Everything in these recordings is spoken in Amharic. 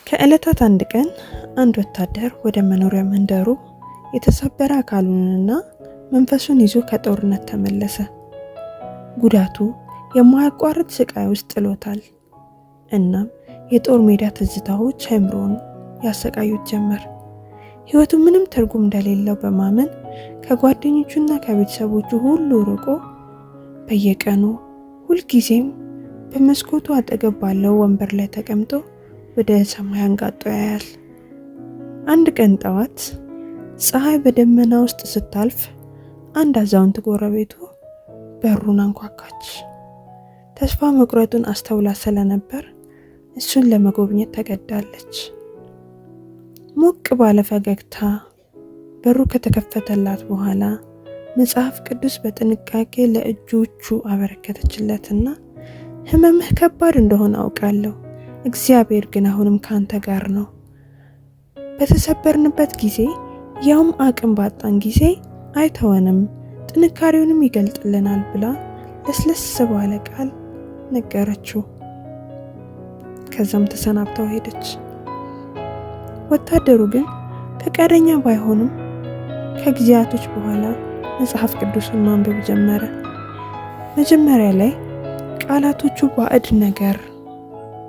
ከዕለታት አንድ ቀን አንድ ወታደር ወደ መኖሪያ መንደሩ የተሰበረ አካሉንና መንፈሱን ይዞ ከጦርነት ተመለሰ። ጉዳቱ የማያቋርጥ ስቃይ ውስጥ ጥሎታል። እናም የጦር ሜዳ ትዝታዎች አእምሮውን ያሰቃዩት ጀመር። ሕይወቱ ምንም ትርጉም እንደሌለው በማመን ከጓደኞቹና ከቤተሰቦቹ ሁሉ ርቆ በየቀኑ ሁልጊዜም በመስኮቱ አጠገብ ባለው ወንበር ላይ ተቀምጦ ወደ ሰማይ አንጋጦ ያያል። አንድ ቀን ጠዋት ፀሐይ በደመና ውስጥ ስታልፍ አንድ አዛውንት ጎረቤቱ በሩን አንኳኳች። ተስፋ መቁረጡን አስተውላ ስለነበር እሱን ለመጎብኘት ተገዳለች። ሞቅ ባለ ፈገግታ በሩ ከተከፈተላት በኋላ መጽሐፍ ቅዱስ በጥንቃቄ ለእጆቹ አበረከተችለትና ሕመምህ ከባድ እንደሆነ አውቃለሁ፣ እግዚአብሔር ግን አሁንም ካንተ ጋር ነው። በተሰበርንበት ጊዜ ያውም አቅም ባጣን ጊዜ አይተወንም፣ ጥንካሬውንም ይገልጥልናል ብላ ለስለስ ባለ ቃል ነገረችው። ከዛም ተሰናብታው ሄደች። ወታደሩ ግን ፈቃደኛ ባይሆንም ከጊዜያቶች በኋላ መጽሐፍ ቅዱስን ማንበብ ጀመረ። መጀመሪያ ላይ ቃላቶቹ ባዕድ ነገር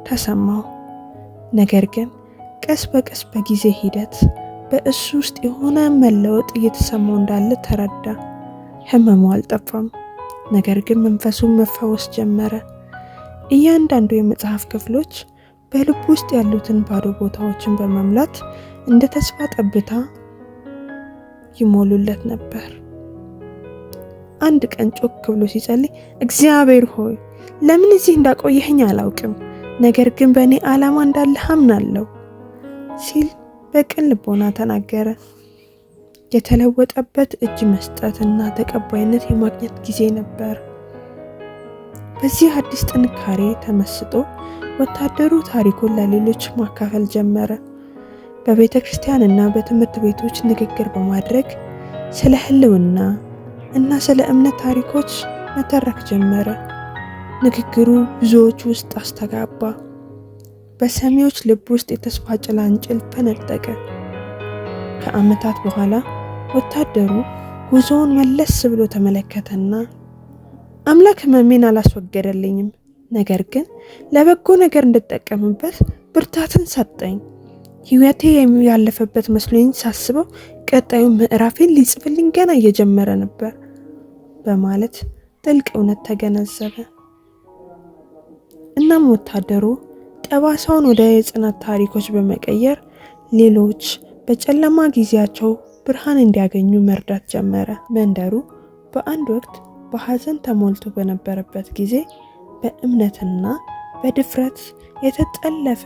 ተሰማው። ነገር ግን ቀስ በቀስ በጊዜ ሂደት በእሱ ውስጥ የሆነ መለወጥ እየተሰማው እንዳለ ተረዳ። ህመሙ አልጠፋም፣ ነገር ግን መንፈሱ መፈወስ ጀመረ። እያንዳንዱ የመጽሐፍ ክፍሎች በልብ ውስጥ ያሉትን ባዶ ቦታዎችን በመሙላት እንደ ተስፋ ጠብታ ይሞሉለት ነበር። አንድ ቀን ጮክ ብሎ ሲጸልይ እግዚአብሔር ሆይ ለምን እዚህ እንዳቆየኸኝ አላውቅም፣ ነገር ግን በእኔ ዓላማ እንዳለህ አምናለሁ ሲል በቅን ልቦና ተናገረ። የተለወጠበት እጅ መስጠት እና ተቀባይነት የማግኘት ጊዜ ነበር። በዚህ አዲስ ጥንካሬ ተመስጦ ወታደሩ ታሪኩን ለሌሎች ማካፈል ጀመረ። በቤተ ክርስቲያን እና በትምህርት ቤቶች ንግግር በማድረግ ስለ ሕልውና እና ስለ እምነት ታሪኮች መተረክ ጀመረ። ንግግሩ ብዙዎች ውስጥ አስተጋባ። በሰሚዎች ልብ ውስጥ የተስፋ ጭላንጭል ፈነጠቀ። ከዓመታት በኋላ ወታደሩ ጉዞውን መለስ ብሎ ተመለከተና አምላክ ሕመሜን አላስወገደልኝም፣ ነገር ግን ለበጎ ነገር እንድጠቀምበት ብርታትን ሰጠኝ። ሕይወቴ ያለፈበት መስሎኝ ሳስበው ቀጣዩ ምዕራፌን ሊጽፍልኝ ገና እየጀመረ ነበር በማለት ጥልቅ እውነት ተገነዘበ። እናም ወታደሩ ጠባሳውን ወደ የጽናት ታሪኮች በመቀየር ሌሎች በጨለማ ጊዜያቸው ብርሃን እንዲያገኙ መርዳት ጀመረ። መንደሩ በአንድ ወቅት በሐዘን ተሞልቶ በነበረበት ጊዜ በእምነትና በድፍረት የተጠለፈ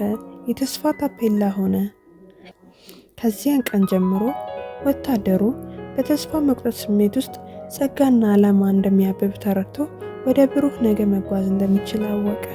የተስፋ ታፔላ ሆነ። ከዚያን ቀን ጀምሮ ወታደሩ በተስፋ መቁረጥ ስሜት ውስጥ ጸጋና ዓላማ እንደሚያብብ ተረድቶ ወደ ብሩህ ነገ መጓዝ እንደሚችል አወቀ።